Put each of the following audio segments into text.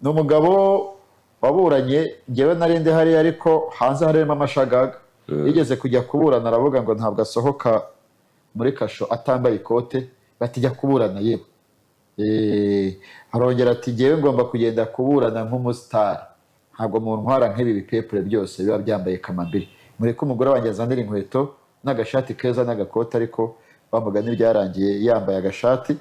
Ni umugabo waburanye. Ngewe nari ndi hariya, ariko hanze harimo amashagaga. Yigeze kujya kuburana, aravuga ngo ntabwo asohoka muri kasho atambaye ikote. Bati: "Jya kuburana." Yewe, arongera ati: "Ngewe ngomba kugenda kuburana nk'umusitari, ntabwo mu ntwara nk'ibi bipepure byose biba byambaye kamambiri. Mureke umugore wanjye azanire inkweto n'agashati keza n'agakote." Ariko bamugani byarangiye yambaye agashati,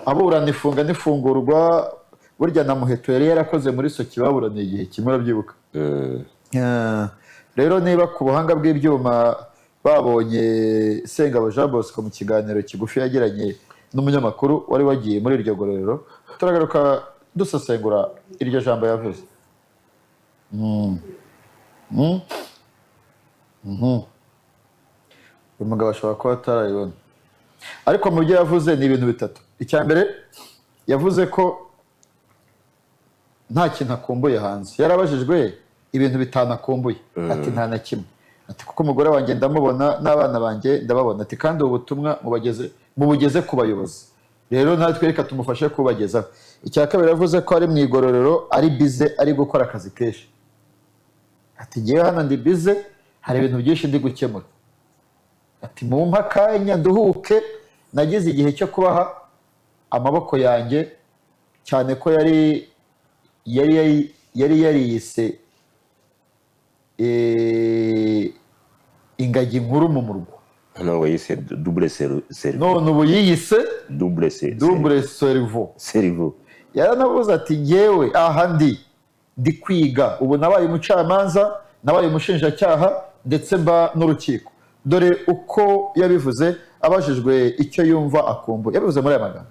aburana ifunga n'ifungurwa. Burya na Muheto yari yarakoze muri Soki, baburaniye igihe kimwe, urabyibuka? Rero niba ku buhanga bw'ibyuma babonye Sengabo Jean Bosco mu kiganiro kigufi yagiranye n'umunyamakuru wari wagiye muri iryo gororero, turagaruka dusesengura iryo jambo yavuze. Uyu mugabo ashobora kuba atarayibona, ariko mu byo yavuze ni ibintu bitatu. Icya mbere, yavuze ko nta kintu akumbuye hanze. Yarabajijwe ibintu bitanu akumbuye, ati: "Nta na kimwe." Ati: "Kuko umugore wanjye ndamubona n'abana banjye ndababona." Ati: "Kandi ubu butumwa mubugeze ku bayobozi." Rero natwe reka tumufashe kubagezaho. Icya kabiri, yavuze ko ari mu igororero, ari busy, ari gukora akazi kenshi. Ati: "Ngewe hano ndi busy, hari ibintu byinshi ndi gukemura." Ati: "Mumpe akanya nduhuke, nagize igihe cyo kubaha amaboko yanjye." Cyane ko yari yariyise ingagi nkuru mu murwa. Hano ngo yise double cerveau. None ubu yiyise double double cerveau. Cerveau. Yaranavuze ati: "Ngewe aha ndi kwiga, ubu nabaye umucamanza, nabaye umushinjacyaha, ndetse mba n'urukiko." Dore uko yabivuze abajijwe icyo yumva akumbuye. Yabivuze muri aya magambo.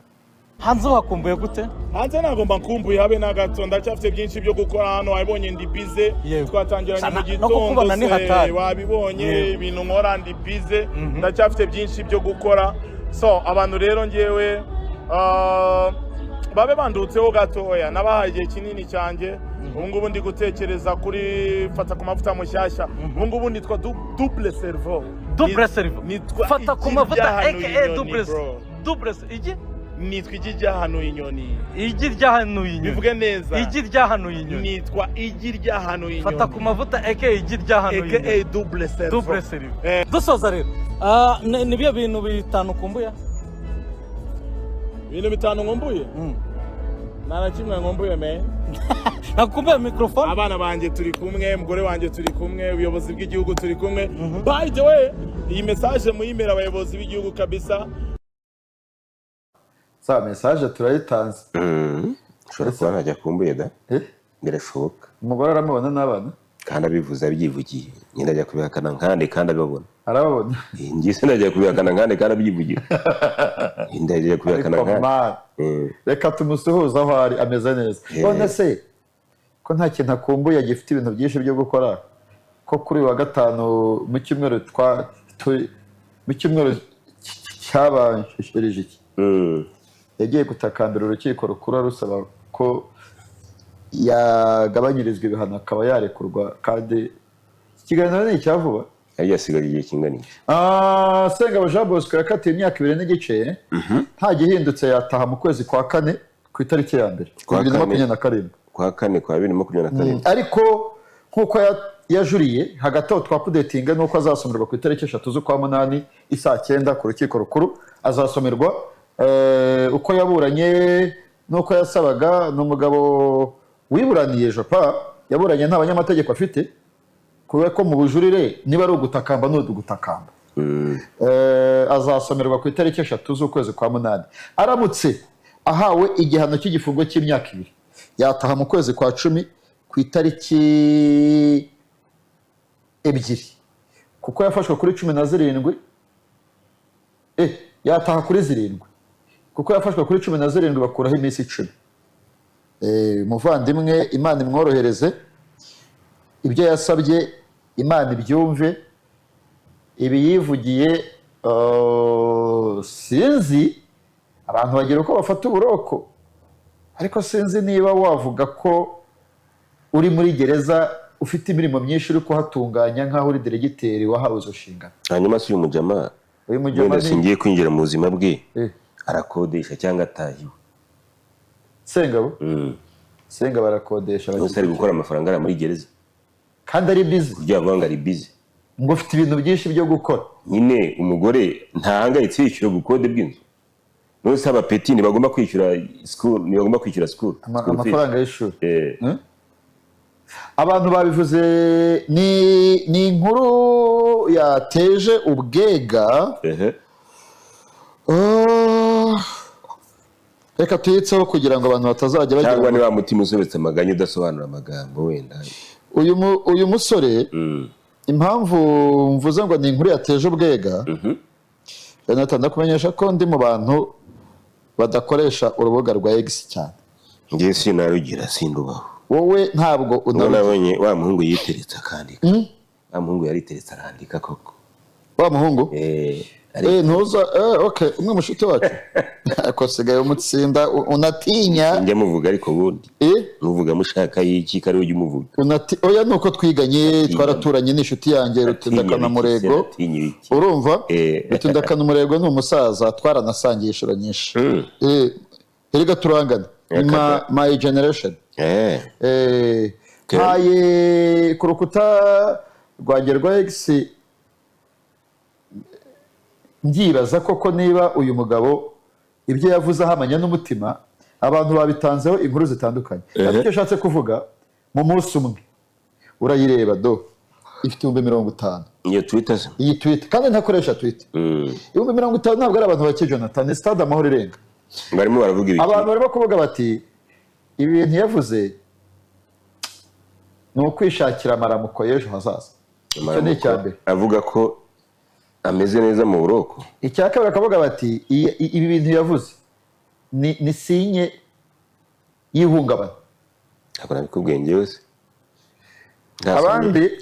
Hanze wakumbuye gute? Hanze ntabwo mbakumbuye habe na gato. Ndacyafite byinshi byo gukora hano, wabibonye, ndi busy. Twatangiranye mu No gitondo kukubona ni se, hatari. wabibonye. Ibintu nkora, ndi busy, ndacyafite byinshi byo gukora. So abantu rero ngewe babe bandutseho gatoya, nabahaye igihe kinini cyanjye. Ubu ngubu ndi gutekereza kuri Fata ku Mavuta mushyashya. Ubu ngubu nitwa double cerveau. Double cerveau. Nitwa Fata ku igi Mavuta ryahanuye aka inyoni, double bro. Double igi. Nitwa igi ryahanuye inyoni. Igi ryahanuye inyoni. Bivuge neza. Igi ryahanuye inyoni. Nitwa igi ryahanuye inyoni. Fata ku Mavuta aka igi ryahanuye aka inyoni. Double cerveau. Double cerveau. Dusoza rero, ni byo bintu bitanu ukumbuye? Ibintu bitanu nkumbuye? Nta na kimwe nkumbuye, me. Nakumbuye mikrofone. Abana banjye turi kumwe, umugore wanjye turi kumwe, ubuyobozi bw'igihugu turi kumwe. By the way, iyi message muyimera abayobozi b'igihugu kabisa. Za message turayitanze. Ushobora kuba ntajya akumbuye da. Eh? Birashoboka. Umugore aramubona n'abana. Kandi abivuze abyivugiye nyine, ajya kubihakana nkande kandi abibabona? Arababona. Njye se najya kubihakana nkande kandi abyivugira? Ndajya kubihakana Ariko nkande? man, reka tumusuhuze aho ari, ameze neza. None se ko nta kintu akumbuye, gifite ibintu byinshi byo gukora, ko kuri uyu wa gatanu mu cyumweru mu cyumweru cyabanjirije iki yagiye gutakambira urukiko rukuru arusaba ko yagabanyirizwa ibihano akaba yarekurwa? Kandi iki kiganiro ni icya vuba. Yari yasigaye igihe kingana iki? Sengabo Jean Bosco yakatiwe imyaka 2 n'igice. Nta gihindutse yataha mu kwezi kwa kane ku itariki ya mbere Kwa bibiri na kane. makumyabiri na karindwi. Kwa kane kwa 2027. Ariko nk'uko yajuriye, hagati aho twaupdatinga nuko azasomerwa ku itariki 3 z'ukwa munani isaa 9 ku rukiko rukuru. Azasomerwa uko yaburanye n'uko yasabaga. Ni umugabo wiburaniye jopa, yaburanye nta banyamategeko afite, kubera ko mu bujurire niba ari ugutakamba ni ugutakamba. Azasomerwa ku itariki 3 z'ukwezi kwa munani. Aramutse ahawe igihano cy'igifungo cy'imyaka 2, yataha mu kwezi kwa 10 ku itariki 2, kuko yafashwe kuri 17. Yataha kuri 7, kuko yafashwe kuri 17, bakuraho iminsi 10. Umuvandimwe Imana imworohereze ibyo yasabye, Imana ibyumve. Ibi yivugiye, sinzi, abantu bagira uko bafata uburoko, ariko sinzi niba wavuga ko uri muri gereza ufite imirimo myinshi uri kuhatunganya nk'aho uri diregiteri wahawe izo nshingano. Hanyuma si uyu mujama? Uyu mujama Wenda singiye kwinjira mu buzima bwe. Arakodesha cyangwa atahiwe? Sengabo? Senga barakodesha. Bose ari gukora amafaranga ari muri gereza. Kandi ari busy. Kugira ngo ari busy. Ngo ufite ibintu byinshi byo gukora. Nyine umugore ntahangayitse yishyura ubukode bw'inzu. None se abapeti ntibagomba kwishyura school, ntibagomba kwishyura school? School fees. Amafaranga y'ishuri. Abantu babivuze, ni inkuru yateje ubwega. Oh, reka tuyitseho kugira ngo abantu batazajya bagira Cyangwa ni wa mutima usobetse amaganya udasobanura amagambo wenda. Uyu musore, impamvu mvuze ngo ni inkuru yateje ubwega, Jonathan, ndakumenyesha ko ndi mu bantu badakoresha urubuga rwa X cyane. Njye sinarugira, sindubaho. Wowe ntabwo Ubwo unarugira. nabonye wa muhungu yiteretse akandika, wa muhungu yariteretse arandika koko. Wa muhungu? Eh. Ntuza, okay, umwe mushuti wacu ariko sigaye umutsinda unatinya. Njya muvuga ariko ubundi muvuga mushaka y'iki kari ujya umuvuga? Oya, nuko twiganye, twaraturanye, n'inshuti yanjye Rutindakana Murego. Atinya ibiki? Urumva? Rutindakana Umurego ni umusaza, twaranasangiye inshuro nyinshi. Erega turangana, ni my generation. Mpaye ku rukuta rwanjye rwa X, mbyibaza koko niba uyu mugabo ibyo yavuze ahamanya n'umutima. Abantu babitanzeho inkuru zitandukanye. Ariko icyo ashatse kuvuga, mu munsi umwe urayireba do ifite 50,000. Iyo Twitter se? Iyi Twitter, kandi ntakoresha Twitter. 50,000 ntabwo ari abantu bake, Jonathan, ni Stade Amahoro irenga. Barimo baravuga ibiki? Abantu barimo kuvuga bati ibi bintu yavuze ni ukwishakira amaramuko y'ejo hazaza. Icyo ni icya mbere. Avuga ko ameze neza mu buroko. Icya kabiri bakavuga bati ibi bintu yavuze ni signe y'ihungabana. Ntabwo nabikubwiye njyewe se?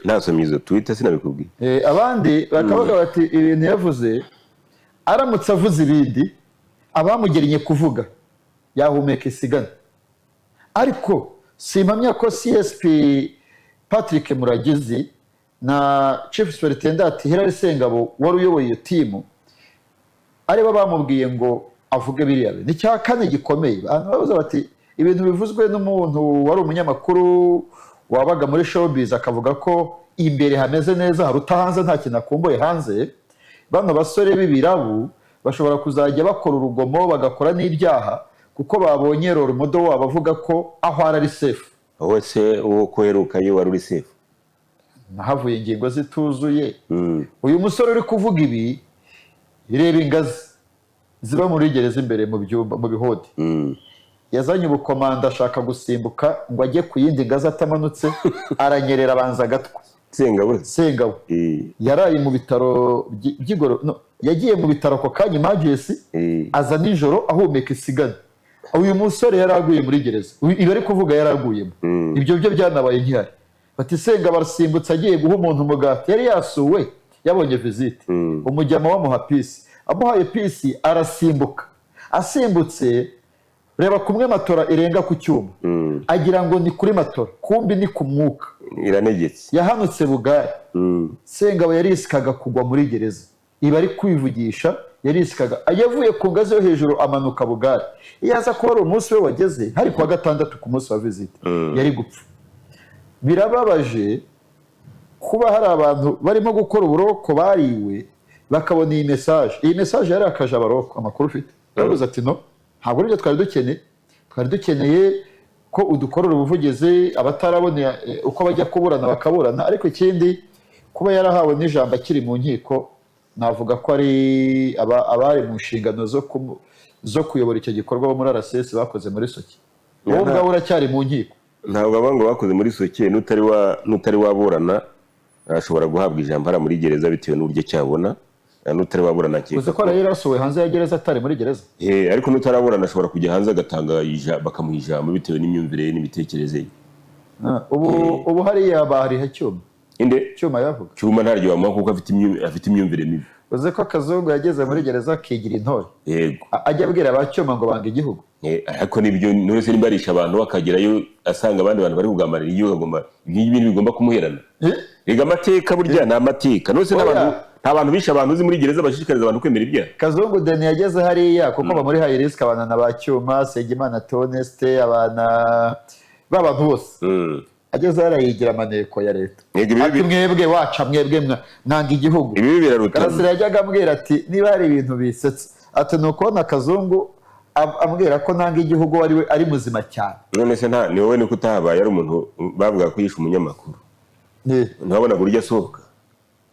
Ntasomye izo Twitter sinabikubwiye. Abandi bakavuga bati ibintu yavuze, aramutse avuze ibindi abamugennye kuvuga yahumeka isigana. Ariko simpamya ko CSP Patrick Muragizi na Chief Superintendent Hilary Sengabo wari uyoboye iyo team aribo bamubwiye ngo avuge biriya bintu. Icya kane gikomeye, abantu bavuze bati ibintu bivuzwe n'umuntu wari umunyamakuru wabaga muri showbiz, akavuga ko imbere hameze neza haruta hanze, nta kintu akumbuye hanze, bano basore b'ibirabu bashobora kuzajya bakora urugomo, bagakora n'ibyaha, kuko babonye role model wabo avuga ko aho ari safe. Wowe se uwo koherukayo wari uri safe? Nahavuye ingingo zituzuye. Uyu musore uri kuvuga ibi, reba ingazi ziba muri gereza imbere mu byumba, mu bihodi. Yazanye ubukomanda ashaka gusimbuka ngo ajye ku yindi ngazi atamanutse, aranyerera abanza agatwe. Sengabo? Sengabo. Yaraye mu bitaro by'igoro, no, yagiye mu bitaro ako kanya emergency, aza nijoro ahumeka isigana. Uyu musore yari aguye muri gereza. Ibi ari kuvuga yari aguyemo. Ibyo byo byanabaye nkihari. Bati Senga barasimbutse agiye guha umuntu umugati, yari yasuwe, yabonye visite, umujyama bamuha peace, amuhaye peace arasimbuka. Asimbutse, reba kumwe matora irenga ku cyuma, agira ngo ni kuri matora, kumbi ni ku mwuka. Iranegetse. Yahanutse bugari. Sengabo yarisikaga kugwa muri gereza. Ibi ari kwivugisha, yarisikaga, yavuye ku ngazi yo hejuru amanuka bugari. Iyo aza kuba ari umunsi we wageze, hari kuwa gatandatu ku munsi wa visite, yari gupfa. Birababaje kuba hari abantu barimo gukora uburoko bariwe bakabona iyi message. Iyi message yarakaje abaroko. Amakuru ufite, baravuze ati no, ntabwo aribyo twari dukeneye. Twari dukeneye ko udukorera ubuvugizi, abatarabona uko bajya kuburana bakaburana. Ariko ikindi, kuba yarahawe n'ijambo akiri mu nkiko, navuga ko ari abari mu nshingano zo kuyobora icyo gikorwa bo muri RCS bakoze muri soke. Wowe ubwawe uracyari mu nkiko. Ntabwo aba ngo bakoze muri soke. N'utari waburana ashobora guhabwa ijambo hariya muri gereza bitewe n'uburyo cyabona. N'utari waburana akeka Uzi ko yari yarasohowe hanze ya gereza, atari muri gereza? Ariko n'utaraburana ashobora kujya hanze agatanga bakamuha ijambo bitewe n'imyumvire ye n'imitekerereze ye. Ah, ubu hariya bahariha Cyuma. Inde? Cyuma yavuga. Cyuma ntaryo bamuha kuko afite imyumvire mibi. Uzi ko Kazungu yageze muri gereza akigira intore? Yego. Ajya abwira ba Cyuma ngo banga igihugu. Ariko nibyo none se nimba arisha abantu akagerayo asanga abandi bantu bari kugambanira igihugu, agomba ibyo bintu bigomba kumuherana. Rega amateka burya ni amateka. None se Oya. nta bantu bishe abantu uzi muri gereza bashishikariza abantu kwemera ibyaha? Kazungu Deni yageze hariya kuko aba muri high risk, abana na ba Cyuma, Nsengimana Theoneste, abana Ba bantu bose ageze hariya yigira amaneko ya leta. Yego, ibi- Ati: "Mwebwe waca, mwebwe mwanga igihugu." Ibibi birarutana. Karasira yajyaga ambwira ati: "Niba hari ibintu bisetsa," ati, "ni ukubona Kazungu ambwira ko nanga igihugu, ari we ari muzima cyane." None se nta ni wowe niko utahabaye? Ari umuntu bavuga ko yishe umunyamakuru. Ntiwabonaga uburyo asohoka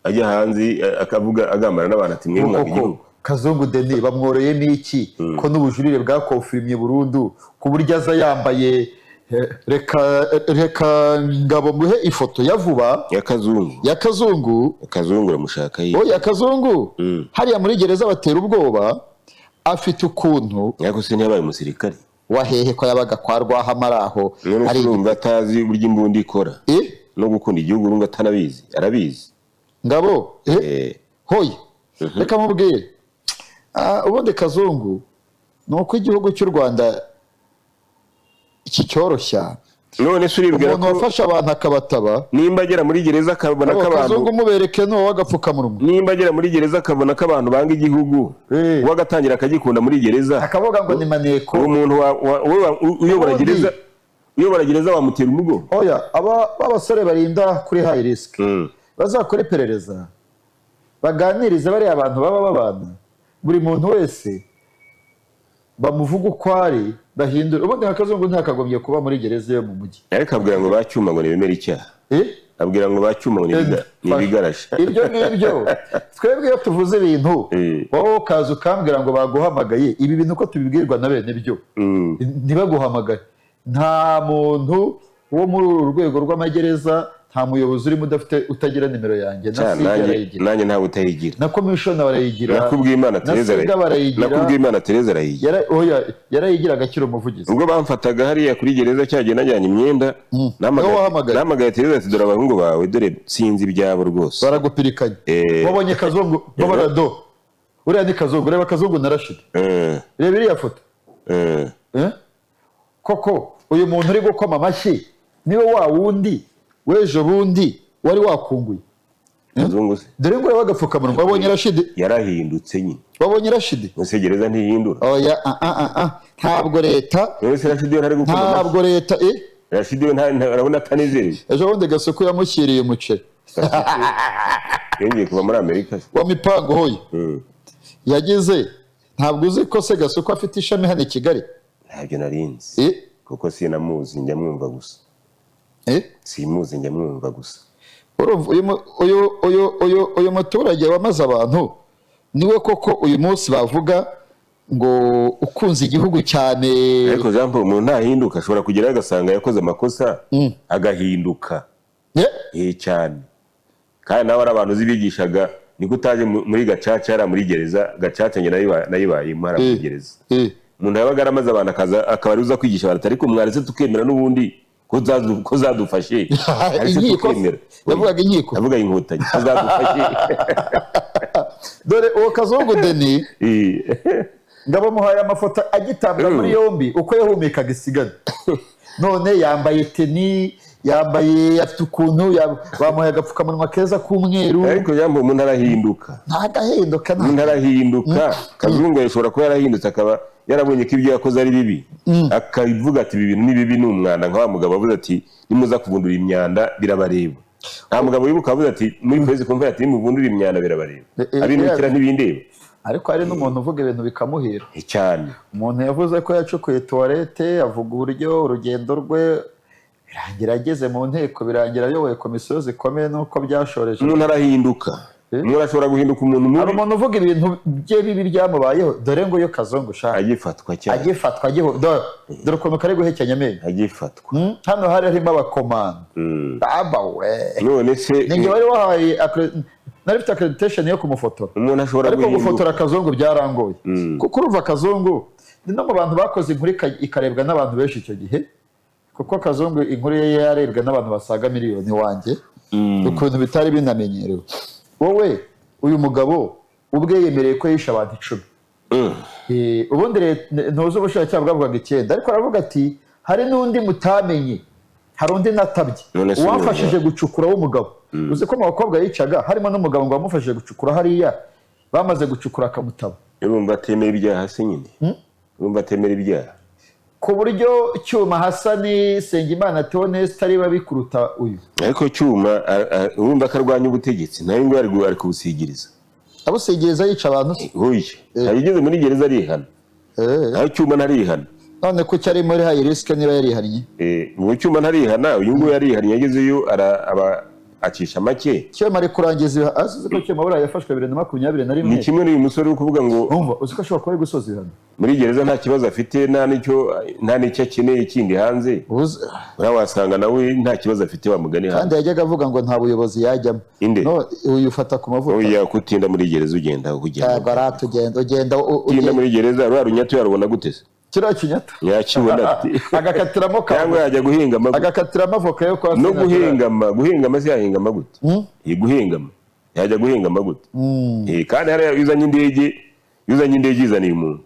ajya hanze, akavuga, agambana n'abantu, ati: "Mwe mwanga Koko igihugu." Kazungu Deni bamworoyemo iki, ko n'ubujurire bwakonfirimye burundu, ku buryo aza yambaye, reka Ngabo muhe ifoto ya vuba. Ya Kazungu? Ya Kazungu. Kazungu uramushaka yihe? Oya, Kazungu hariya muri gereza batera ubwoba, afite ukuntu. Ariko se ntiyabaye umusirikare? Wahehe, ko yabaga kwa Rwahama ari aho. None se Ari urumva atazi uburyo imbunda ikora? Eh? No gukunda igihugu urumva atanabizi? Arabizi. Ngabo, eh? Hoye, reka mubwire. Ubundi Kazungu ni uko igihugu cy'u Rwanda kicyoroshya. None se uribwira Umuntu ko wafashe abantu akabataba. Nimba agera muri gereza akabona ko Abo abantu Kazungu mubereke ni wowe agapfukamunwa. Nimba agera muri gereza akabona ko abantu banga igihugu, we agatangira akagikunda muri gereza, Akavuga ngo ni maneko. Uwo muntu uyobora gereza wamutera umugongo? Oya, aba b'abasore barinda kuri high risk bazakora iperereza, baganirize bariya abantu baba babana, buri muntu wese bamuvuga uko ari, bahindura. Ubundi nka Kazungu ntakagombye kuba muri gereza yo mu mujyi. Ariko abwira ngo bacyuma ngo ntibemere icyaha. Eh? Abwira ngo bacyuma ngo ni ibigarasha. Ibyo ngibyo, twebwe iyo tuvuze ibintu, wowe ukaza ukambwira ngo baguhamagaye, ibi bintu uko tubibwirwa na bene byo, ntibaguhamagaye. Nta muntu wo muri uru rwego rw'amagereza, nta muyobozi urimo udafite, utagira nimero yanjye na Cya, SIGA nanjye arayigira. Nanjye ntawe utayigira. Na commissioner barayigira. Nakubwimana Na Tereza SIGA barayigira. Nakubwimana Tereza arayigira. Oya, yarayigiraga akiri umuvugizi. Ubwo bamfataga hariya kuri gereza cyagiye najyanye imyenda, Niwe wahamagaye. Nahamagaye Tereza ati: "Dore abahungu bawe, dore sinzi ibyabo rwose." Baragupirikanye. Wabonye Kazungu babarado? Uriya ni Kazungu. Reba Kazungu na Rashid. Reba iriya foto. Eh? Koko uyu muntu uri gukoma amashyi niwe wa wundi w'ejo bundi wari wakunguye? Kazungu se? Dore ngo urebe agapfukamunwa. Wabonye Rashidi? Yarahindutse nyine. Wabonye Rashidi? Ese gereza ntihindura? Oya, ah, ah, ah, ah. Ntabwo leta None se Rashidi we ntari gukoma amashyi? Ntabwo leta, eh? Rashidi we urabona atanezerewe? Ejo bundi Gasuku yamushyiriye umuceri. Yongeye kuva muri Amerika se? Wa mipango hoye. Yagize, ntabwo uzi ko se Gasuku afite ishami hano i Kigali? Ntabyo narinzi. Eh? Kuko sinamuzi, njya mwumva gusa. Eh? Simuzi, njya mwumva gusa. Urumva uyu mu- uyu uyu uyu uyu muturage wamaze abantu, niwe koko uyu munsi bavuga ngo ukunze igihugu cyane? Ariko Jean Paul, umuntu ntahinduka? Ashobora kugerayo agasanga yakoze amakosa, agahinduka. Eh? Eh, cyane. Kandi nawe ari abantu uzi bigishaga, niko utaje muri gacaca yari muri gereza. Gacaca njye nayibayemo hariya muri gereza. Umuntu yabaga yaramaze abantu, akaza akaba ari uza kwigisha abantu, ariko mwaretse tukemera n'ubundi ko zadufashe. Aretse Inkiko. tukemera. Yavugaga inkiko. Yavuga Inkotanyi ko zadufashe. Dore uwo Kazungu Deni. Ngabo muhaye amafoto agitabwa muri yombi, uko yahumekaga isigana. None yambaye teni, yambaye, afite ukuntu bamuhaye agapfukamunwa keza k'umweru. Ariko jambo, umuntu arahinduka. Ntagahinduka, nta. Umuntu arahinduka. Kazungu yashobora kuba yarahindutse, akaba yarabonye ko ibyo yakoze ari bibi, akavuga ati: "Ibi bintu ni bibi, ni umwanda." Nka wa mugabo wavuze ati: "Nimuza kuvundura imyanda birabareba." Nta mugabo wibuka wavuze ati muri press conference ati: "Nimuvundura imyanda birabareba"? Abinukira ntibindeba. Ariko hari n'umuntu uvuga ibintu bikamuhira. Cyane. Umuntu yavuze ko yacukuye toilette, avuga uburyo urugendo rwe birangira ageze mu nteko, birangira ayoboye komisiyo zikomeye, n'uko byashoreje. Umuntu arahinduka. Umuntu ashobora guhinduka umuntu Hari mubi. umuntu uvuga ibintu bye bibi byamubayeho. Dore ngo uyu Kazungu ushaka Agifatwa cyane. Agifatwa, dore dore ukuntu kari guhekenya amenyo. Agifatwa. Hano hari harimo abakomando aba we. None se Ninjye wari wahaye nari mfite accreditation yo kumufotora. Umuntu ashobora Ariko guhinduka. gufotora Kazungu byarangoye, kuko urumva Kazungu ni no mu bantu bakoze inkuru ikarebwa n'abantu benshi icyo gihe, kuko Kazungu inkuru ye yarebwa n'abantu basaga miliyoni wanjye, ukuntu bitari binamenyerewe. Wowe, uyu mugabo ubwe yemereye ko yishe abantu 10. Ubundi ntuzi, ubushinjacyaha bwavugaga icyenda, ariko aravuga ati: "Hari n'undi mutamenye, hari undi natabye." None se Uwamfashije gucukura w'umugabo. Uzi ko mu bakobwa yicaga harimo n'umugabo ngo wamufashije gucukura hariya, bamaze gucukura akamutaba? Urumva atemera ibyaha se nyine? Urumva atemera ibyaha? Ku buryo Cyuma Hasani, Sengimana Theoneste ari babi kuruta uyu. Ariko Cyuma urumva ko arwanya ubutegetsi, nawe ngo ari kubusigiriza. Abusigiriza yica abantu se? Huye yageze muri gereza arihana. Aho Cyuma ntarihana. None kuki ari muri high risk niba yarihannye? Ubu Cyuma ntarihana, uyu nguyu yarihannye, yagezeyo aba acisha make. Cyuma ari kurangiza azize ko Cyuma buriya yafashwe 2021. Ni kimwe n'uyu musore uri kuvuga ngo Umva, uzi ko ashobora kuba ari gusoza ibihano? Muri gereza nta kibazo afite, nta n'icyo akeneye kindi hanze. Uriya wasanga nawe nta kibazo afite wa mugani Kandi hanze. yajyaga avuga ngo nta buyobozi yajyamo. Inde? No, uyu ufata ku mavuta. Oya, kutinda muri gereza ugenda ugenda. Ntabwo aratugenda ugenda Utinda muri gereza, ruriya runyatu yarubona gute se? Kiriya kinyata. Yakibona ati Agakatiramo cyangwa yajya guhingama gute? Agakatiramo avoka yo kwa No Sena. guhingama se yahingama gute? Iyi guhingama yajya guhingama gute? Kandi hariya iyo uzanye indege izaniye umuntu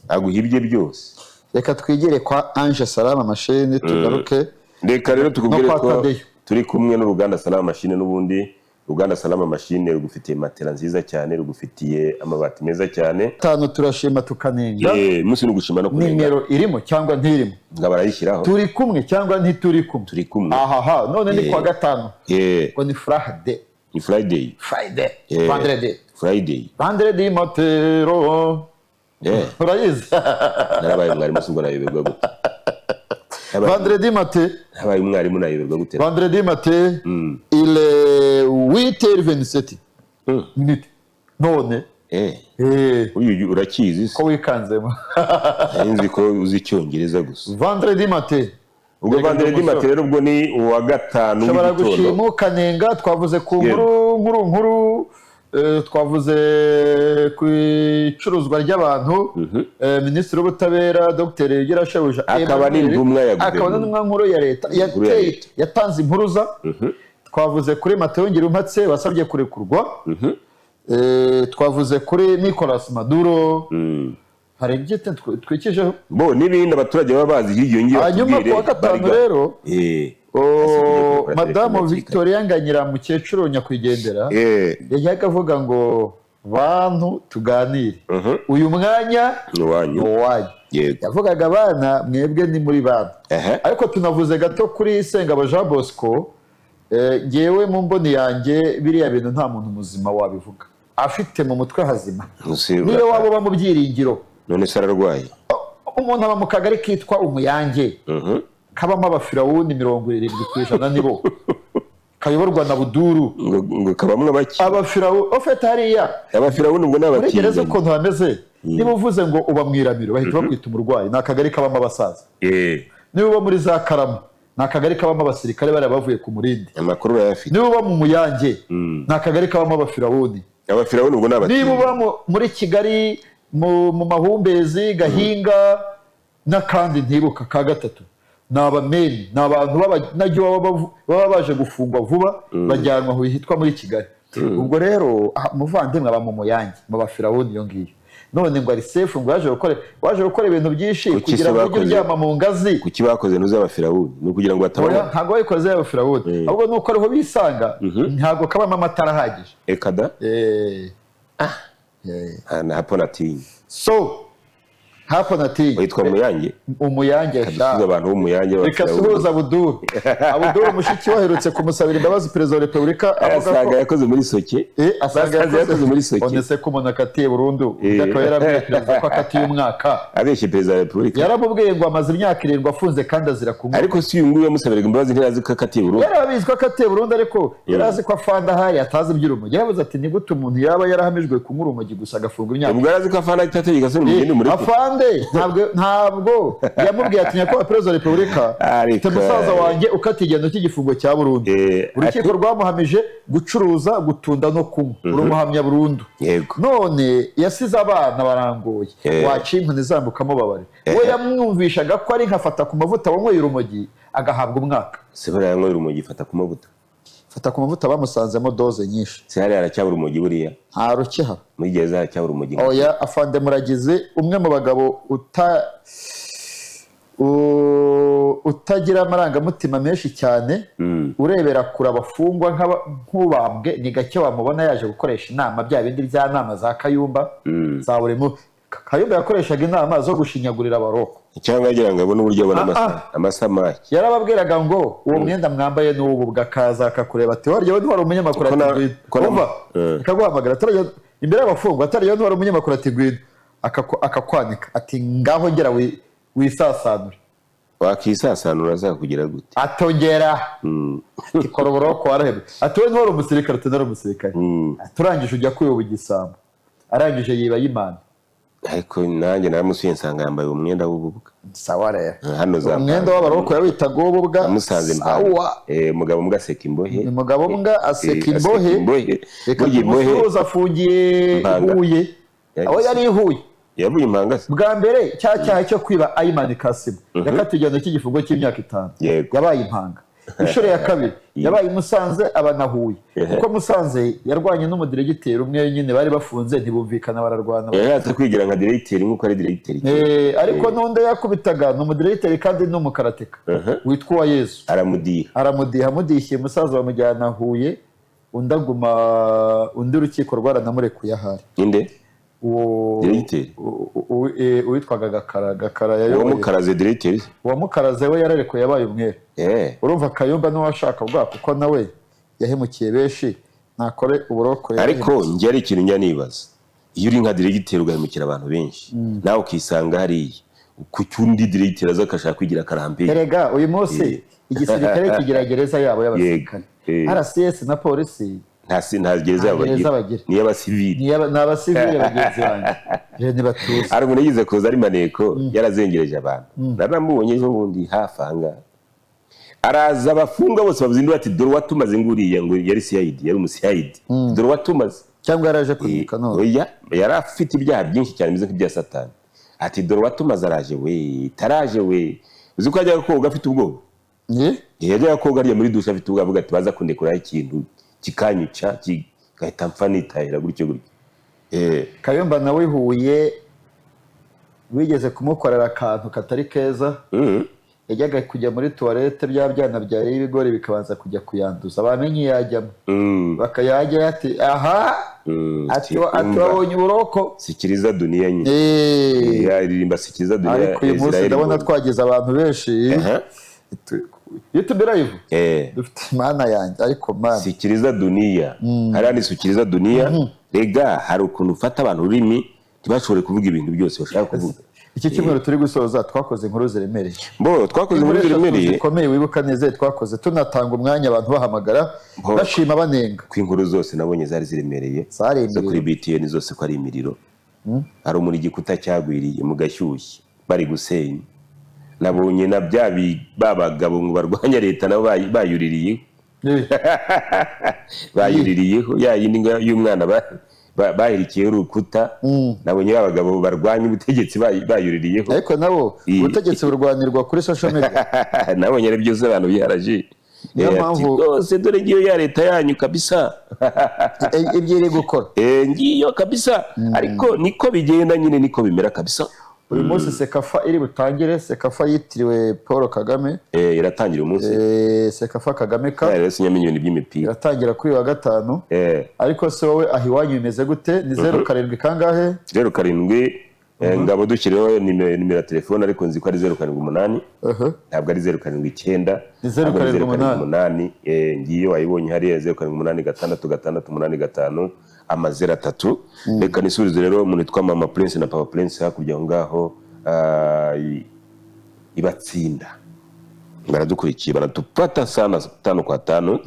aguha ibye byose. Reka twigire kwa Ange Salama Mashini, tugaruke. Reka rero tukubwire No kwa ko Tadeyo. turi kumwe n'uruganda Salama Mashine. N'ubundi uruganda Salama Mashine rugufitiye matera nziza cyane, rugufitiye amabati meza cyane. Tanu turashima tukanenga. Umunsi ni ugushima no kunenga. Nimero irimo cyangwa ntirimo? Ngo barayishyiraho. Turi kumwe cyangwa ntituri kumwe? Turi kumwe. Ahaha, none ni kuwa gatanu. Ngo ni Friday. Ni Friday. Friday. Vendredi. Friday. Vendredi matero. Urayizi? Narabaye umwarimu, si ubwo nayoberwa gute? Vendredi matin. Narabaye umwarimu, nayoberwa gute? Vendredi matin, il est 8h27 minutes none. Uyu urakizi se? Ko wikanzemo? Nari nzi ko uzi Icyongereza gusa. Vendredi matin. Ubwo Reka vendredi ndamukosore. matin rero, ubwo ni uwa gatanu Ushobora w'igitondo. gushima ukanenga. Twavuze ku nkuru twavuze ku icuruzwa ry'abantu. Minisitiri w'Ubutabera Dr Ugirashebuja Akaba Emmanuel, n'intumwa ya akaba guverinoma. n'intumwa nkuru ya leta. Inkuru ya leta. Yatanze impuruza. Twavuze kuri Mateo Ngirumpatse wasabye kurekurwa. Twavuze kuri Nicolas Maduro. Hari ibyo twikijeho. Bo n'ibindi abaturage baba bazi hirya iyo ngiyo Hanyuma batubwire, kuwa gatanu bariga. rero, madamu Telefone. Victoria Nganyira, mukecuru nyakwigendera, yajyaga avuga ngo bantu tuganire, uyu mwanya Ni uwanyu. ni uwanyu. Yavugaga abana, mwebwe ni muri bana. Ariko tunavuze gato kuri Sengabo Jean Bosco. Ngewe mu mboni yanjye biriya bintu nta muntu muzima wabivuga afite mu mutwe hazima, niyo waba uba mu byiringiro. None se ararwaye? Umuntu aba mu kagari kitwa Umuyange, kabamo abafirawuni 70% nibo, kayoborwa na Buduru. Ngo kabamwe bake? Abafirawuni ofete hariya. Abafirawuni ubwo ni Muri gereza abatinganyi. ukuntu hameze, niba uvuze ngo uba mu Iramiro, bahita bakwita umurwayi. Ni akagari kabamo abasaza. Niba uba muri za Karama, ni akagari kabamo abasirikare bariya bavuye ku Murindi. Amakuru urayafite. Niba uba mu Muyange, ni akagari kabamo abafirawuni. Abafirawuni ubwo ni Niba abatinganyi. uba muri Kigali mu Mahumbezi, Gahinga n'akandi ntibuka ka gatatu, ni abameni, ni abantu b'abanyagihugu baba baje gufungwa vuba, bajyanwa aho hitwa muri Kigali. Ubwo rero muvandimwe aba mu Muyange mu bafirawuni iyo ngiyo, none ngo ari safe, ngo waje gukora ibintu byinshi Kuki kugira se ngo ujye uryama mu ngazi. Kuki bakoze ntuzi abafirawuni? Ni ukugira ngo Oya, batabona? ntabwo babikoze y'abafirawuni, ahubwo ni uko ariho bisanga, ntabwo kabamo amatara ahagije. Eka da. Na hapo natinye. So hapo natinye. Witwa Muyange? Umuyange. Dusubiza abantu b'Umuyange. Reka suhuza Abuduru. Abuduru mushiki we aherutse kumusabira imbabazi perezida wa repubulika, avuga Asanga ko yakoze muri soke. Asanga Basanze yakoze muri soke. None se ko umuntu akatiye burundu, undi akaba yarabwiye perezida ko akatiye umwaka? Abeshye perezida wa repubulika. Yaramubwiye ngo amaze imyaka 7 afunze kandi azira kunywa. Ariko si uyu nguyu yamusabiraga imbabazi ntiyazi ko akatiye burundu? Yari abizi ko akatiye burundu, ariko yari azi ko afanda ahari atazi iby'urumogi. Yaravuze ati: "Ni gute umuntu yaba yarahamijwe kunywa urumogi gusa agafungwa imyaka?" Ubwo yari azi ko afana itategeka se mugende mureke. Afande ntabwo yamubwiye ati: "Nyakubahwa perezida wa repubulika, Ariko mfite musaza wanjye ukatiye igihano cy'igifungo cya burundu. Urukiko rwamuhamije gucuruza, gutunda no kunywa, rumuhamya burundu. None yasize abana barangoye. Waciye inkoni izambukamo babare." We yamwumvishaga ko ari nkafata ku mavuta wanyweye urumogi agahabwa umwaka. Se buriya yanyweye urumogi ifata ku mavuta? Fata ku mavuta bamusanzemo doze nyinshi. Se hariya haracyabura urumogi buriya? Nta rukihaba. Muri gereza haracyabura urumogi? Oya, afande Muragizi, umwe mu bagabo utagira amarangamutima menshi cyane, urebera kure abafungwa nk'ubambwe, ni gake wamubona yaje gukoresha inama, bya bindi bya nama za Kayumba za buri munsi. Kayumba yakoreshaga inama zo gushinyagurira abaroko. Cyangwa agira ngo abone uburyo abona amasamaki. Yarababwiraga ngo uwo mwenda mwambaye ni uw'ububwa, akaza akakureba ati warya we ntiwari umunyamakuru, ati ngwino. Umva, akaguhamagara atarajya imbere y'abafungwa, atarajya ntiwari umunyamakuru, ati ngwino. Akakwanika ati ngaho ngera wisasanure. Wakisasanura azakugira gute? Atongera ati kora uburoko warahebwe, ati we ntiwari umusirikare, ati nari umusirikare. Ati urangije ujya kwiba igisambo, arangije yiba y'imana. Ariko nanjye naramusuye nsanga yambaye umwenda w'ububwa. Sawa rero. Hano za Umwenda w'abaroko yawitaga uw'ububwa. Namusanze. Sawa. Umugabo mbwa aseka imbohe. Umugabo mbwa aseka Eh, imbohe. Imbohe. Reka Burya imbohe tumusuhuze, afungiye i Impanga. Huye. Aho yari i Huye. Yavuye impanga se? Bwa mbere cya cyaha cyo kwiba Ayimani Kasimu yakatiwe igihano cy'igifungo cy'imyaka 5. Yabaye impanga. Inshuro ya kabiri yabaye i Musanze, aba na Huye, kuko Musanze yarwanye n'umudiregiteri umwe nyine bari bafunze, ntibumvikana, bararwana. Yashatse kwigira nka diregiteri nk'uko ari diregiteri. Ariko n'undi yakubitaga ni umudiregiteri kandi ni umukarateka witwa Uwayezu. Aramudiha. Aramudiha, amudishye musaza bamujyana Huye, undi aguma, undi urukiko rwaranamurekuye ahari. Inde? Uwo Diregiteri? Uwitwaga Gakara, Gakara yayoboye. Uwamukaraze diregiteri? Uwamukaraze we yararekuye, yabaye umwere. Urumva Kayumba n'uwashaka bwa kuko nawe yahemukiye benshi, nakore uburoko. Ariko Yarahemutse. njye ari ikintu njya nibaza: iyo uri nka diregiteri ugahemukira abantu benshi, nawe ukisanga hariya, kuki undi diregiteri aza agashaka kwigira karamperi? Erega uyu munsi igisirikare kigira gereza yabo y'abasirikare. RCS na polisi. Nta gereza yabo Nta gereza bagira. Bagira. Ni iy'abasivili. Ni abasivile bagenzi banjye. Rero ntibatuzi. Hari umuntu yize kuza ari maneko, yarazengereje abantu. Naramubonye ejo bundi hafi aha ngaha, araza abafunga bose bavuze induru ati dore uwatumaze nguriya. Ngo yari CID, yari umu CID. Dore uwatumaze. Cyangwa yaraje kubika none? Oya, yari afite ibyaha byinshi cyane bimeze nk'ibya Satani. Ati dore uwatumaze araje we, taraje we. Uzi ko yajyaga koga afite ubwoba? Yajyaga koga arya muri dushe afite ubwoba, avuga ati baza kundekuraho ikintu kikanyica, kigahita mpfa nitahira gutyo gutyo. Kayumba nawe Huye wigeze kumukorera akantu katari keza. Yajyaga kujya muri tuwarete, bya byana byariye ibigori bikabanza kujya kuyanduza, bamenye yajyamo, bakayajya ati aha, ati ati Umva. Wabonye uburoko. Sikiliza dunia nyine. Yaririmba sikiliza dunia. Ariko uyu munsi Israel ndabona Mbonyi. twagize abantu benshi. YouTube live dufite, Mana yanjye, ariko Mana. Sikiliza dunia, hariya ni sikiliza dunia. Rega hari ukuntu ufata abantu ururimi ntibashobore kuvuga ibintu byose bashaka kuvuga. Iki cyumweru turi gusoza twakoze inkuru ziremereye. Bo twakoze inkuru Inkuru eshatu ziremereye. zikomeye wibuka neza twakoze, tunatanga umwanya abantu bahamagara, Bo. bashima, banenga. Ko inkuru zose nabonye zari ziremereye. Zari Zo kuri imiriro. BTN zose ko ari imiriro. Hari umuntu igikuta cyagwiriye mu gashyushye bari gusenya. Nabonye na bya ba bagabo ngo barwanya leta nabo bayuririyeho. Bayuririyeho ya yindi ngo y'umwana bahirikiyeho urukuta. Nabonye ba bagabo barwanya ubutegetsi bayuririyeho. Ariko nabo ubutegetsi burwanirwa kuri social media. Nabonye ari byose abantu biharaje. Niyo Ati, mpamvu- rwose dore ngiyo ya leta yanyu kabisa. Ibyo iri gukora. Ngiyo kabisa, ariko niko bigenda nyine, niko bimera kabisa. Uyu munsi CECAFA iri butangire, CECAFA yitiriwe Paul Kagame. Iratangira umunsi. CECAFA Kagame Cup. Rero sinyamenya ibintu by'imipira. Iratangira kuri uyu wa gatanu. Ariko se wowe aho iwanyu bimeze gute? Ni 07 kangahe? 07, ngabo dushyirireho nimero ya telefone, ariko nzi ko ari 078. Ntabwo ari 079. Ni zeru Ntabwo ari karindwi umunani. 078. Ngiyo wayibonye hariya, 0786685000. Reka nisubize rero umuntu witwa Mama Prince na Papa Prince hakurya aho ngaho, ibatsinda baradukurikiye, baradufata sana tano kwa tano.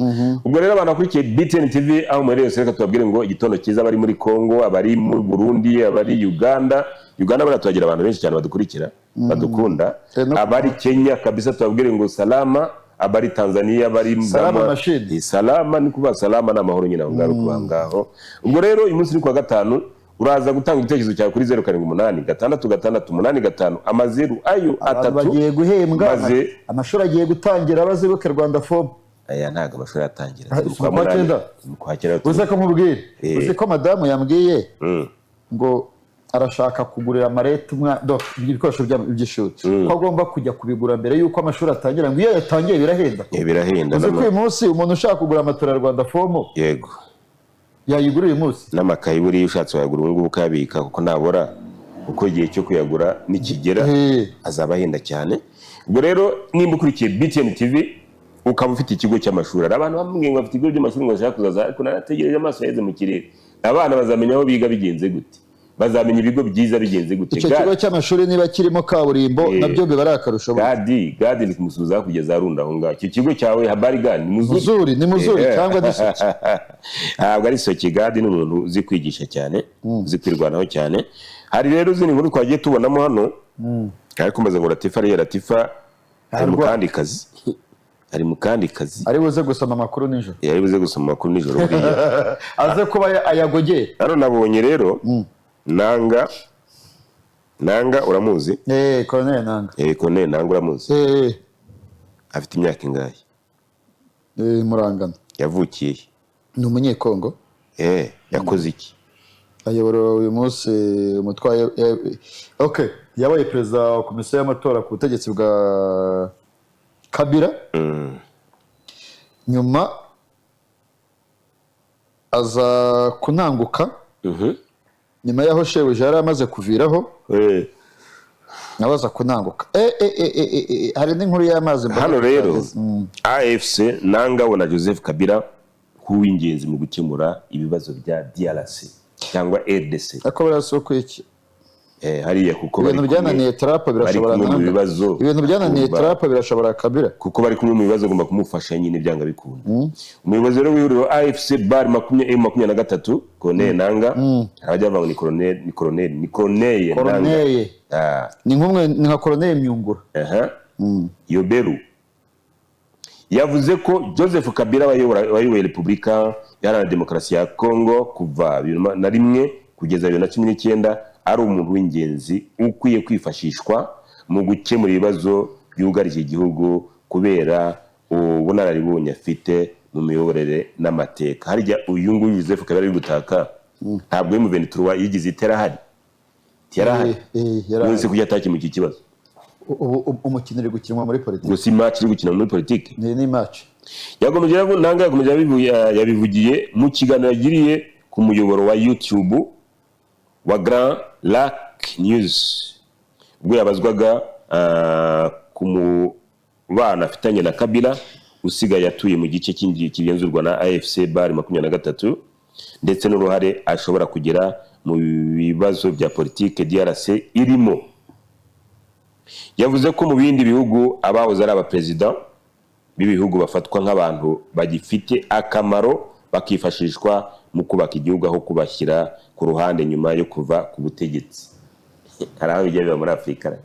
Ubwo rero abantu bakurikiye BTN TV aho muri yose, reka tubabwire ngo igitondo cyiza. Abari muri Congo, abari mu Burundi, abari Uganda, Uganda bariya tuhagira abantu benshi cyane badukurikira, badukunda. Abari Kenya kabisa tubabwire ngo salama. Abari Tanzania, abari Salama machine. Salama ni kuba salama ni amahoro nyine aho ngaho kuba ngaho. Ubwo rero uyu munsi ni kuwa gatanu, uraza gutanga igitekerezo cyawe kuri 0786685000 ayo Abantu atatu. bagiye guhembwa, Maze amashuri agiye gutangira, bazibuke Rwanda Fomu. Aya ntabwo amashuri atangira. Ah, Mu si kwa mu kwa munani. cyenda? Mu kwa cyenda. Uze ko nkubwire, uzi ko madamu yambwiye ngo arashaka kugurira amarete do ibikoresho by'ishuri, ko agomba kujya kubigura mbere y'uko amashuri atangira, ngo iyo yatangiye birahenda. Birahenda. Uzi ko uyu munsi umuntu ushaka kugura amatora ya Rwanda Fomu yayigura uyu munsi? N'amakayi buriya ushatse wayagura ubu ngubu ukayabika, kuko nabora. Kuko igihe cyo kuyagura nikigera azaba ahenda cyane. Ubwo rero nimba ukurikiye BTN TV, ukaba ufite ikigo cy'amashuri, hari abantu bamwe ngo bafite ibigo by'amashuri ngo bashaka kuzaza, ariko narategereje amaso yaheze mu kirere. Abana bazamenya aho biga bigenze gute? Bazamenya ibigo byiza bigenze gute? Icyo kigo cy'amashuri niba kirimo kaburimbo, nabyo biba ari akarusho burya. Gadi ni kumusuhuza kugeza arunda aho ngaho. Icyo kigo cyawe, habari gani? Ni muzuri? Muzuri, ni muzuri cyangwa ni Soki? Ntabwo ari Soki. Gadi ni umuntu uzi kwigisha cyane, uzi kwirwanaho cyane. Hari rero izindi nkuru twagiye tubonamo hano, ariko mbaza ngo Latifa ariyo Latifa ari mu kandi kazi, ari mu kandi kazi. Ari buze gusoma amakuru nijoro. Yari buze gusoma amakuru nijoro buriya. Aze kuba ayagogeye. Hano nabonye rero Nanga. Nanga uramuzi? Eh, Colonel Nanga. Eh, Colonel Nanga uramuzi? Eh. Afite imyaka ingahe? Eh, murangana. Yavukiye he? Ni Umunyekongo. Eh, yakoze iki? Ayobora uyu munsi umutwaye, okay, yabaye perezida wa komisiyo y'amatora ku butegetsi bwa Kabila, nyuma aza kunanguka nyuma y'aho shebuja yari amaze kuviraho, nawe aza kunanguka. Hari n'inkuru y'amazi mbona. Hano rero AFC Nanga na Joseph Kabila nk'uw'ingenzi mu gukemura ibibazo bya DRC cyangwa RDC. Ariko buriya si uko iki Eh, hariya kuko bari ibintu kumwe- byananiye Trump bari birashobora kumwe mu Nanga. bibazo. Ibintu byananiye Trump birashobora Kabila. Kuko bari kumwe mu bibazo, agomba kumufasha nyine byanga bikunda. Umuyobozi rero w'ihuriro AFC bar 23, Corneille Nanga, abajya bavuga ngo ni Colonel, ni Colonel, ni Corneille Nanga. Corneille. Ah. Ni nk'umwe, ni nka Corneille Myungura. Aha. Yoberu yavuze ko Joseph Kabila wayoboye Repubulika Iharanira Demokarasi ya Congo kuva 2001 kugeza 2019 ari umuntu w'ingenzi ukwiye kwifashishwa mu gukemura ibibazo byugarije igihugu kubera ubunararibonye afite mu miyoborere n'amateka. Harya uyu nguyu Joseph Kabila ari gutaka, ntabwo M23 yigize iterahari? Yarahari. Yarahari. None se kuki atakemuye iki kibazo? Ubu umukino uri gukinwa muri politiki. Gusa match iri gukina muri politiki. Ni match. Yakomeje Nanga yakomeje yabivugiye mu kiganiro yagiriye ku muyoboro wa YouTube wa Grand Lac News, ubwo yabazwaga ku mubano afitanye na Kabila usigaye atuye mu gice kigenzurwa na AFC bar 23, ndetse n'uruhare ashobora kugira mu bibazo bya politike DRC irimo. Yavuze ko mu bindi bihugu abahoze ari abaperezida b'ibihugu bafatwa nk'abantu bagifite akamaro, bakifashishwa mu kubaka igihugu aho kubashyira ku ruhande nyuma yo kuva ku butegetsi. Hari aho bijya biba muri Afurika,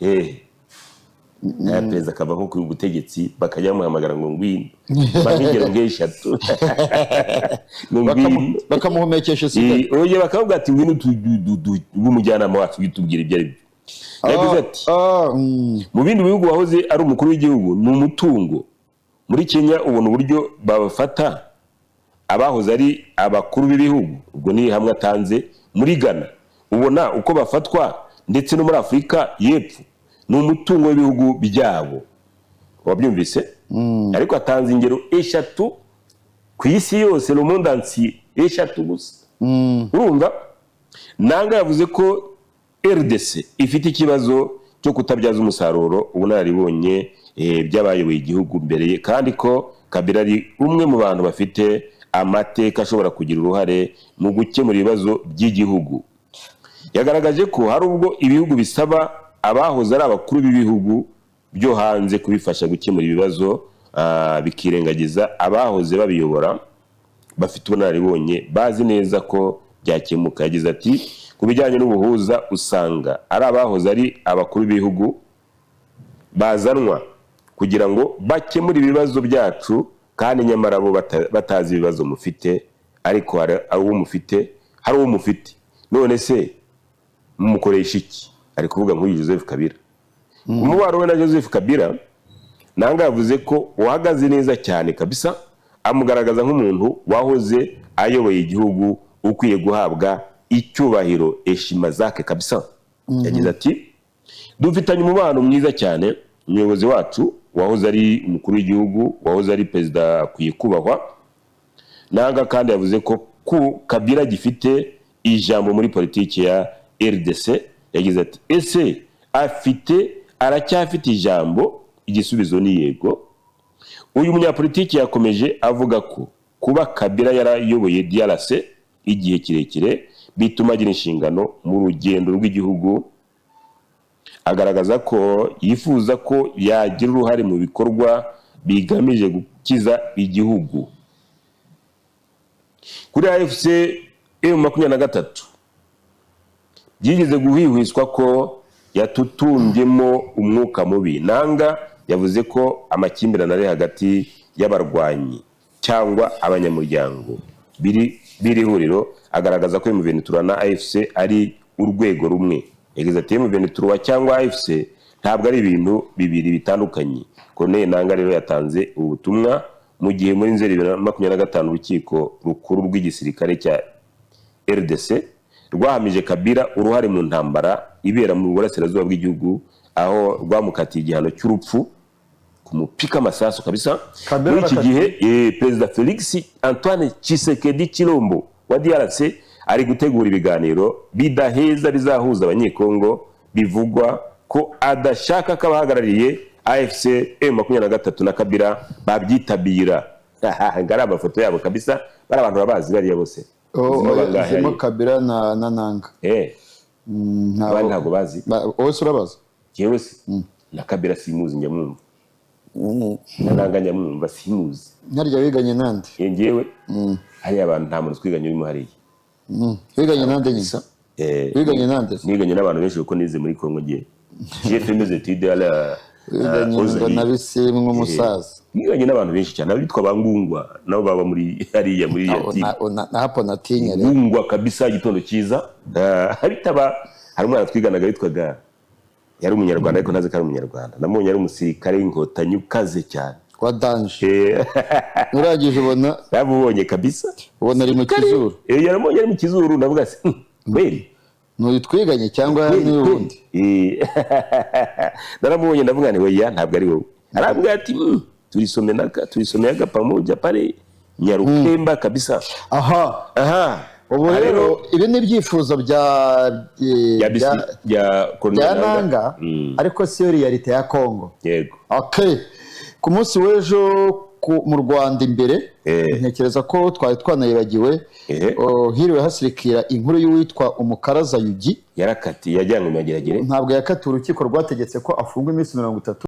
aya perezida akava nko ku butegetsi, bakajya bamuhamagara ngo ngwino, nk'ingero nk'eshatu, ngo ngwino. Bakamuhumekesha isigaye. Oya, bakavuga ati ngwino ube umujyanama wacu, ujye utubwira ibyo ari byo. Yagize ati: "Mu bindi bihugu wahoze ari umukuru w'igihugu ni umutungo. Muri Kenya ubona uburyo babafata abahoze ari abakuru b'ibihugu." Ubwo ni hamwe atanze. "Muri Ghana ubona uko bafatwa, ndetse no muri Afurika y'Epfo ni umutungo w'ibihugu byabo." Wabyumvise? Ariko atanze ingero eshatu ku isi yose, le monde entier, eshatu gusa. Urumva Nanga yavuze ko RDC ifite ikibazo cyo kutabyaza umusaruro ubunararibonye by'abayoboye igihugu mbere ye, kandi ko Kabila ari umwe mu bantu bafite amateka ashobora kugira uruhare mu gukemura ibibazo by'igihugu. Yagaragaje ko hari ubwo ibihugu bisaba abahoze ari abakuru b'ibihugu byo hanze kubifasha gukemura ibibazo, bikirengagiza abahoze babiyobora bafite ubunararibonye, bazi neza ko byakemuka. Yagize ati: "Ku bijyanye n'ubuhuza, usanga ari abahoze ari abakuru b'ibihugu bazanwa kugira ngo bakemure ibibazo byacu, kandi nyamara bo batazi ibibazo mufite, ariko hari uwo mufite, hari uwo mufite. None se mumukoresha iki?" Ari kuvuga nk'uyu Joseph Kabila. Umubano we na Joseph Kabila, Nanga yavuze ko uhagaze neza cyane kabisa, amugaragaza nk'umuntu wahoze ayoboye igihugu ukwiye guhabwa icyubahiro, heshima zake kabisa. Yagize ati: "Dufitanye umubano mwiza cyane. Umuyobozi wacu wahoze ari umukuru w'igihugu, wahoze ari perezida, akwiye kubahwa." Nanga kandi yavuze ko ku Kabila gifite ijambo muri politiki ya RDC. Yagize ati: "Ese aracyafite ijambo?" Igisubizo ni yego. Uyu munyapolitiki yakomeje avuga ko kuba Kabila yarayoboye DRC igihe kirekire bituma agira inshingano mu rugendo rw'igihugu, agaragaza ko yifuza ko yagira uruhare mu bikorwa bigamije gukiza igihugu. Kuri AFC M23, byigeze guhwihwiswa ko yatutumbyemo umwuka mubi. Nanga yavuze ko amakimbirane ari hagati y'abarwanyi cyangwa abanyamuryango biri b'iri huriro, agaragaza ko M23 na AFC ari urwego rumwe. Yagize ati: "M23 cyangwa AFC ntabwo ari ibintu bibiri bitandukanye." Corneille Nanga rero yatanze ubu butumwa mu gihe muri Nzeri 2025 urukiko rukuru rw'igisirikare cya RDC rwahamije Kabila uruhare mu ntambara ibera mu burasirazuba bw'igihugu, aho rwamukatiye igihano cy'urupfu, kumupika amasasu kabisa. Kabila Muri iki bakatiye. gihe Perezida Felix Antoine Tshisekedi Chilombo wa DRC ari gutegura ibiganiro bidaheza bizahuza Abanyekongo, bivugwa ko adashaka ko abahagarariye AFC M23 na Kabila babyitabira. Ngo ari amafoto yabo kabisa, bari abantu babazi bariya bose. Oh, Zimo bangahe zimo hariya? Kabila na Nanga. Abandi ntabwo bazi. Wowe se urabaza? Jewe se na Kabila simuzi, njya mwumva, na Nanga njya mwumva, simuzi. Ntarya wiganye nande? Njyewe hariya abantu nta muntu twiganye urimo hariya. Wiganye nande nyine? Wiganye nande se? Niganye n'abantu benshi kuko nize muri Congo. Ngiye, j'ai fait mes études à la Wiganye aux ngo na Zaïre. Bisimwa umusaza. Niganye n'abantu benshi cyane, abitwa Bangungwa nabo baba muri hariya muri iriya team. Na hapo natinye rero. Ngungwa kabisa, igitondo cyiza. Abitaba hari umwana twiganaga witwaga, yari Umunyarwanda ariko ntazi ko ari Umunyarwanda, namubonye ari umusirikare w'Inkotanyi ukaze cyane. Wa danger. Urangije ubona Namubonye kabisa. Ubona ari mu kizuru. Yaramubonye ari mu kizuru, ndavuga ati: "Kweli?" N'uyu twiganye cyangwa Kweli, ni kweli." uwundi? Naramubonye ndavuga nti: "Oya, ntabwo ari wowe." Arambwira ati: "Tulisomeaga pamoja pale Nyarukemba kabisa." Aha. Aha. Ubu Aha. rero ibi ni ibyifuzo bya bya bisi bya Colonel bya Nanga. Nanga, ariko siyo réalité ya Congo. Okay, ku munsi w'ejo mu Rwanda imbere, ntekereza ko twari twanayibagiwe, oh, hiriwe hasirikira inkuru y'uwitwa Umukaraza Yugi. Yarakatiye, yajyanywe mu Mageragere. Ntabwo yakatiwe, urukiko rwategetse ko afungwa iminsi 30.